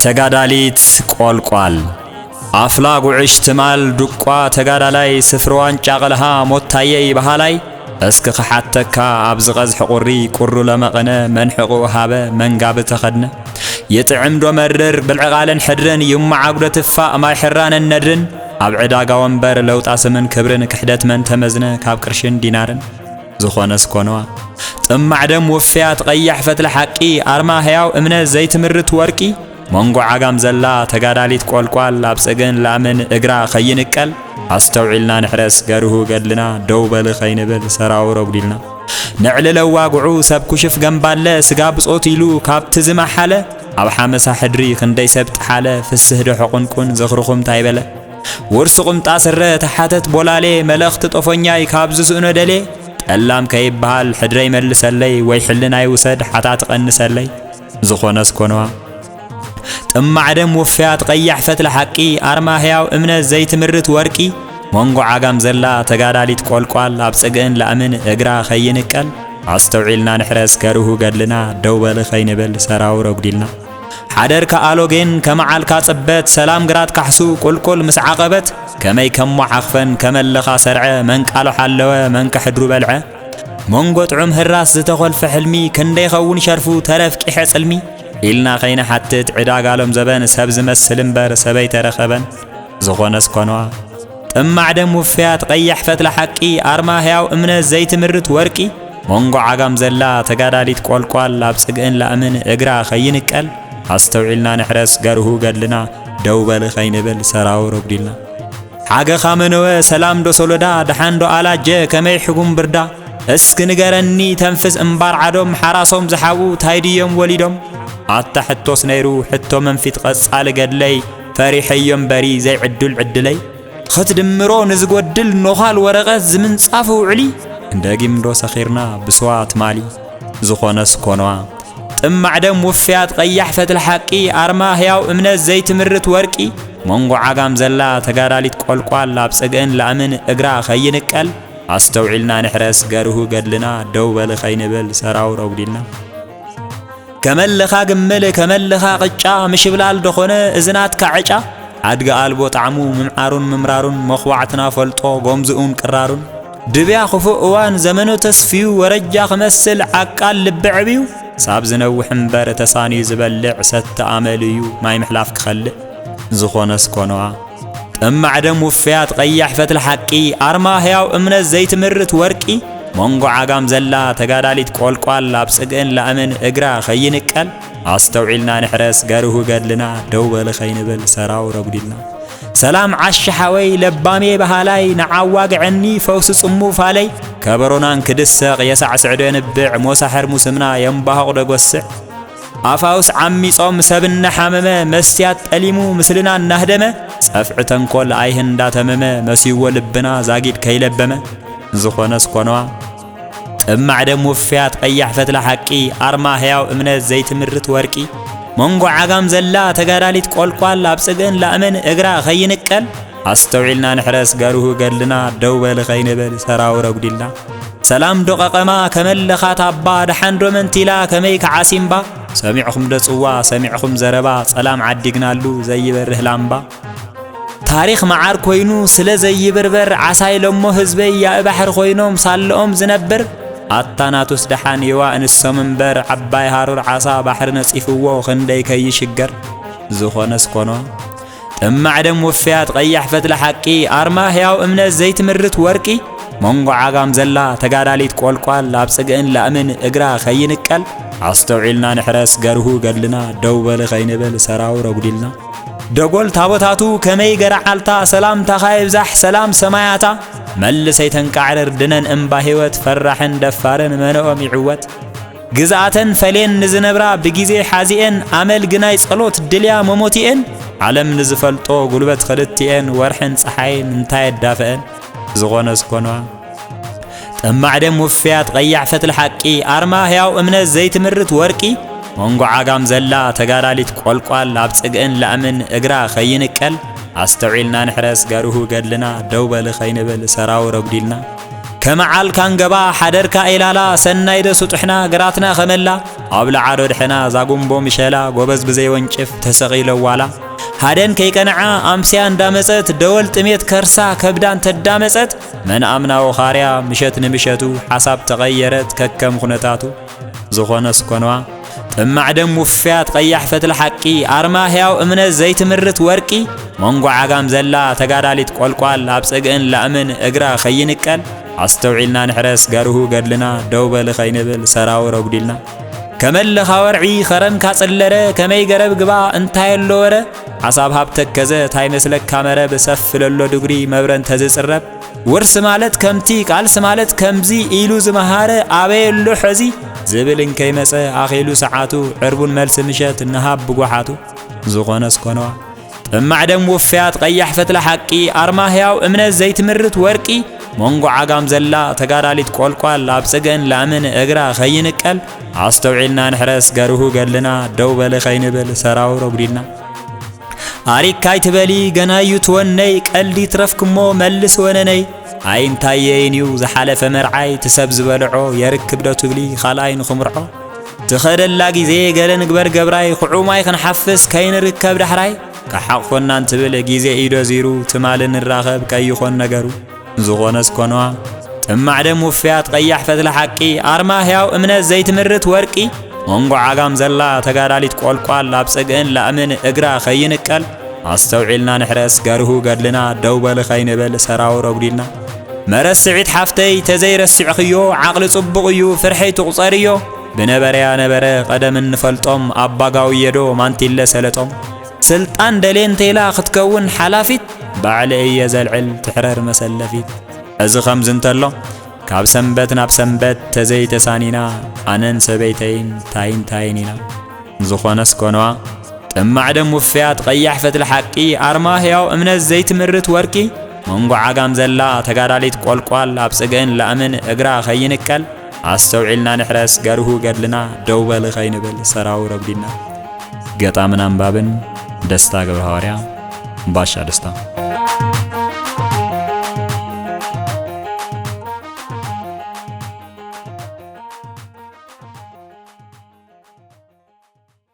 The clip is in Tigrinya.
ተጋዳሊት ቆልቋል። ኣፍላ ጉዕሽ ትማል ዱቋ ተጋዳላይ፣ ስፍሪ ዋንጫ ቀልሃ ሞታየይ በሃላይ፣ እስኪ ክሓተካ ኣብዚ ቀዝሒ ቁሪ፣ ቁሩ ለመቐነ መን ሕቑኡ ሃበ መን ጋቢ ተኸድነ። ይጥዕም ዶ መርር ብልዒ ቓልን ሕድርን፣ ይመዓጉ ዶ ትፋእ ማይ ሕራንን ነድርን፣ ኣብ ዕዳጋ ወንበር ለውጣ ስምን ክብርን፣ ክሕደት መን ተመዝነ ካብ ቅርሽን ዲናርን። ዝኾነስ ኮነዋ። ጥማዕ ደም ውፍያት ቀያሕ ፈትሊ ሓቂ፣ ኣርማ ህያው እምነት ዘይትምርት ወርቂ፣ መንጎ ዓጋም ዘላ ተጋዳሊት ቆልቋል፣ ኣብ ጽግእን ላእምን እግራ ኸይንቀል፣ ኣስተውዒልና ንሕረስ ገርሁ ገድልና፣ ደው በሊ ኸይንብል ሰራውር ኣጉዲልና። ነዕልል ኣዋግዑ ሰብ ኩሽፍ ገምባለ፣ ስጋ ብጾት ኢሉ ካብቲ ዝመሓለ፣ ኣብ ሓመሳ ሕድሪ ክንደይ ሰብ ጠሓለ፣ ፍስህ ዶ ሕቑንቁን ዝኽርኹም ታይ በለ? ውርሲ ቁምጣ ስረ ተሓተት ቦላሌ፣ መልእኽቲ ጦፎኛይ ካብ ዝስእኖ ደሌ፣ ጠላም ከይበሃል ሕድረይ መልሰለይ፣ ወይ ሕልናይ ውሰድ ሓታት ቀንሰለይ። ዝኾነስ ኮነዋ። ጥማዕ ደም ውፍያት ቀያሕ ፈትሊ ሓቂ፣ ኣርማ ህያው እምነት ዘይትምርት ወርቂ፣ መንጎ ዓጋም ዘላ ተጋዳሊት ቆልቋል፣ ኣብ ጽግእን ላእምን እግራ ኸይንቀል፣ ኣስተውዒልና ንሕረስ ከርሁ ገድልና፣ ደው በሊ ኸይንብል ሰራውር ኣጉዲልና። ሓደርካ ኣሎጌን ከመዓልካ ጽበት፣ ሰላም ግራት ካሕሱ ቁልቁል ምስ ዓቐበት፣ ከመይ ከሞ ዓኽፈን ከመለኻ ሰርዐ፣ መን ቃሉ ሓለወ መን ከሕድሩ በልዐ። መንጎ ጥዑም ህራስ ዝተኾልፈ ሕልሚ፣ ክንደይ ኸውን ሸርፉ ተረፍ ቂሐ ጽልሚ፣ ኢልና ኸይንሓትት ዕዳጋ ሎም ዘበን፣ ሰብ ዝመስል እምበር ሰበይ ተረኸበን። ዝኾነስ ኮነዋ። ጥማዕ ደም ውፍያት ቀያሕ ፈትሊ ሓቂ፣ ኣርማ ህያው እምነት ዘይትምርት ወርቂ፣ መንጎ ዓጋም ዘላ ተጋዳሊት ቆልቋል፣ ኣብ ጽግእን ላእምን እግራ ኸይንቀል፣ ኣስተውዒልና ንሕረስ ገርሁ ገድልና፣ ደው በሊ ኸይንብል ሰራውር ኣጉዲልና። ሓገኻ መነወ ሰላም ዶ ሶሎዳ፣ ደሓን ዶ ኣላጀ፣ ከመይ ሕጉም ብርዳ? እስኪ ንገረኒ ተንፍስ እምባር ዓዶም፣ ሓራሶም ዝሓዉ ታይ ድዮም ወሊዶም? ኣታ ሕቶስ ነይሩ ሕቶ መንፊት ቀጻሊ ገድለይ፣ ፈሪሐዮ እምበሪ ዘይዕዱል ዕድለይ። ኽትድምሮ ንዝጎድል ኖኻል ወረቐት ዝምንጻፍ ውዕሊ፣ እንደጊም ዶ ሰኺርና ብስዋ ትማሊ? ዝኾነስ ኮነዋ። ጥማዕ ደም ውፍያት ቀያሕ ፈትሊ ሓቂ፣ ኣርማ ህያው እምነት ዘይትምርት ወርቂ፣ መንጎ ዓጋም ዘላ ተጋዳሊት ቆልቋል፣ ኣብ ጽግእን ላእምን እግራ ኸይንቀል፣ ኣስተውዒልና ንሕረስ ገርሁ ገድልና፣ ደው በሊ ኸይንብል ሰራውር ኣጉዲልና። ከመልኻ ግምል ከመልኻ ቅጫ፣ ምሽብላል ደኾነ እዚ ናትካ ዕጫ፣ ኣድጊ ኣልቦ ጣዕሙ ምምዓሩን ምምራሩን፣ መኽዋዕትና ፈልጦ ጎምዝኡን ቅራሩን። ድብያ ክፉእ እዋን ዘመኑ ተስፍዩ፣ ወረጃ ክመስል ዓቃል ልቢ ዕብዩ፣ ሳብ ዝነውሕ እምበር ተሳንዩ ዝበልዕ፣ ሰቲ ኣመል እዩ ማይ ምሕላፍ ክኸልእ። ዝኾነስ ኮነዋ። ጥማዕ ደም ውፍያት ቀያሕ ፈትሊ ሓቂ፣ ኣርማ ህያው እምነት ዘይትምርት ወርቂ፣ መንጎ ዓጋም ዘላ ተጋዳሊት ቆልቋል፣ ኣብ ጽግእን ላእምን እግራ ኸይንቀል፣ ኣስተውዒልና ንሕረስ ገርሁ ገድልና፣ ደው በሊ ኸይንብል ሰራውር ኣጉዲልና። ሰላም ዓሺ ሓወይ ለባሜ በሃላይ፣ ንዓዋግዐኒ ፈውሲ ጽሙ ፋለይ፣ ከበሮናን ክድሰቕ የሳዕስዕ ዶ የንብዕ፣ ሞሳሕር ሙስምና የንባሆቕ ዶ ጎስዕ። ኣፋውስ ዓሚጾም ሰብ እናሓመመ፣ መስትያት ጠሊሙ ምስልና እናህደመ፣ ጸፍዒ ተንኮል ኣይህ እንዳተመመ፣ መስይዎ ልብና ዛጊድ ከይለበመ። ዝኾነስ ኮነዋ። ጥማዕ ደም ውፍያት ቀያሕ ፈትሊ ሓቂ፣ ኣርማ ህያው እምነት ዘይትምርት ወርቂ፣ መንጎ ዓጋም ዘላ ተጋዳሊት ቆልቋል፣ ኣብ ጽግእን ላእምን እግራ ኸይንቀል፣ ኣስተውዒልና ንሕረስ ገርሁ ገድልና፣ ደው በሊ ኸይንብል ሰራውር ኣጉዲልና። ሰላም ዶ ቀቐማ ከመለኻ ታባ፣ ደሓን ዶ መንቲላ ከመይ ከዓሲምባ፣ ሰሚዕኹም ዶ ጽዋ ሰሚዕኹም ዘረባ፣ ጸላም ዓዲግናሉ ዘይበርህ ላምባ። ታሪኽ መዓር ኮይኑ ስለ ዘይብርበር፣ ዓሳ ኢሎሞ ህዝበይ ያኢ ባሕሪ ኮይኖም ሳልኦም ዝነብር፣ ኣታ ናቱስ ደሓን ይዋእ ንሶም እምበር፣ ዓባይ ሃሩር ዓሳ ባሕሪ ነጺፍዎ ክንደይ ከይሽገር። ዝኾነስ ኮኖ። ጥማዕ ደም ውፍያት ቀያሕ ፈትሊ ሓቂ፣ ኣርማ ህያው እምነት ዘይትምርት ወርቂ፣ መንጎ ዓጋም ዘላ ተጋዳሊት ቆልቋል፣ ኣብ ጽግእን ላእምን እግራ ከይንቀል፣ ኣስተውዒልና ንሕረስ ገርሁ ገድልና፣ ደው በሊ ከይንብል ሰራውር ኣጉዲልና። ደጎል ታቦታቱ ከመይ ገረዓልታ፣ ሰላምታኻ ይብዛሕ ሰላም ሰማያታ፣ መልሰይ ተንቃዕርር ድነን እምባ ህይወት፣ ፈራሕን ደፋርን መነኦም ይዕወት። ግዝኣተን ፈልየን ንዝነብራ ብጊዜ ሓዚኤን፣ ኣመል ግናይ ጸሎት ድልያ መሞቲኤን፣ ዓለም ንዝፈልጦ ጉልበት ክልቲኤን፣ ወርሕን ጸሓይን እንታይ ኣዳፈአን? ዝኾነስ ኮነዋ። ጠማዕ ደም ውፍያት ቀያሕ ፈትሊ ሓቂ፣ ኣርማ ህያው እምነት ዘይትምርት ወርቂ፣ መንጎ ዓጋም ዘላ ተጋዳሊት ቆልቋል፣ ኣብ ጽግእን ላእምን እግራ ከይንቀል፣ ኣስተውዒልና ንሕረስ ገርሁ ገድልና፣ ደው በሊ ከይንብል ሰራውር ኣጉዲልና። ከመዓል ካንገባ ሓደርካ ኢላላ፣ ሰናይ ዶ ስጡሕና ግራትና ከመላ፣ ኣብ ለዓዶ ድሕና ዛጉምቦ ምሸላ፣ ጎበዝ ብዘይ ወንጭፍ ተሰቒለ ዋላ። ሃደን ከይቀንዓ ኣምስያ እንዳመጸት፣ ደወል ጥሜት ከርሳ ከብዳን ተዳመጸት፣ መን ኣምና ወኻርያ ምሸት ንምሸቱ፣ ሓሳብ ተቐየረት ከከም ኩነታቱ። ዝኾነስ ኮንዋ፣ ጥማዕ ደም ውፍያት ቀያሕ ፈትሊ ሓቂ፣ ኣርማ ህያው እምነት ዘይትምርት ወርቂ፣ መንጎ ዓጋም ዘላ ተጋዳሊት ቆልቋል፣ ኣብ ጽግእን ላእምን እግራ ከይንቀል፣ ኣስተውዒልና ንሕረስ ገርሁ ገድልና፣ ደው በሊ ከይንብል ሰራውር ኣጉዲልና። ከመለኻ ወርዒ ኸረምካ ጽለረ፣ ከመይ ገረብ ግባ እንታይ ኣሎ ወረ፣ ሓሳብ ሃብ ተከዘ ታይ መስለካ መረብ፣ ሰፍ ለሎ ድጉሪ መብረን ተዝጽረብ። ውርስ ማለት ከምቲ፣ ቃልሲ ማለት ከምዚ ኢሉ ዝመሃረ ኣበይ ኣሎ ሐዚ ዝብል እንከይመጸ፣ ኣኺሉ ሰዓቱ ዕርቡን መልሲ ምሸት ንሃብ ብጓሓቱ። ዝኾነስ ኮነዋ፣ ጥማዕ ደም ውፍያት ቀያሕ ፈትለ ሓቂ፣ ኣርማ ህያው እምነት ዘይትምርት ወርቂ፣ መንጎ ዓጋም ዘላ ተጋዳሊት ቆልቋል፣ ኣብ ጽግእን ላእምን እግራ ከይንቀል፣ ኣስተውዒልና ንሕረስ ገርሁ ገድልና፣ ደው በሊ ከይንብል ሰራውር ኣጉዲልና። ኣሪክ ካይትበሊ ገናዩ ትወነይ፣ ቀልዲ ትረፍክሞ መልስ ወነነይ። ኣይ እንታየይን እዩ ዝሓለፈ መርዓይ፣ ትሰብ ዝበልዖ የርክብ ዶ ትብሊ ካልኣይ ንኽምርዖ? ትኸደላ ግዜ ገለ ንግበር ገብራይ፣ ክዑማይ ክንሓፍስ ከይንርከብ ዳሕራይ። ከሓቕፎና እንትብል ግዜ ኢዶ ዚሩ፣ ትማሊ ንራኸብ ከይኾን ነገሩ። ዝኾነስ ኮነዋ፣ ጥማዕ ደም ውፍያት ቀያሕ ፈትለ ሓቂ፣ ኣርማ ህያው እምነት ዘይትምርት ወርቂ፣ መንጎ ዓጋም ዘላ ተጋዳሊት ቆልቋል፣ ኣብ ጽግእን ላእምን እግራ ከይንቀል፣ ኣስተውዒልና ንሕረስ ገርሁ ገድልና፣ ደው በሊ ከይንብል ሰራውር ኣጉዲልና። መረስዒት ሓፍተይ ተዘይረሲዕኽዮ፣ ዓቕሊ ጽቡቕ እዩ ፍርሐይ ትቑጸርዮ፣ ብነበረያ ነበረ ቀደም እንፈልጦም፣ ኣባጋውየዶ ማንቲለ ሰለጦም። ስልጣን ደልየ እንተኢላ ክትከውን ሓላፊት፣ ባዕለ እየ ዘልዕል ትሕረር መሰለፊት። እዚ ከምዚ እንተሎ፣ ካብ ሰንበት ናብ ሰንበት ተዘይተሳኒና፣ ኣነን ሰበይተይን ታይን ታይን ኢና። ዝኾነስ ኮነዋ፣ ጥማዕ ደም ውፍያት ቀያሕ ፈትሊ ሓቂ፣ ኣርማ ህያው እምነት ዘይትምርት ወርቂ፣ መንጎ ዓጋም ዘላ ተጋዳሊት ቆልቋል፣ ኣብ ጽግእን ላእምን እግራ ከይንቀል፣ ኣስተውዒልና ንሕረስ ገርሁ ገድልና፣ ደው በሊ ከይንብል ሰራውር ኣጉዲልና። ገጣምን ኣንባብን ደስታ ገብረሃዋርያ፣ ባሻ ደስታ።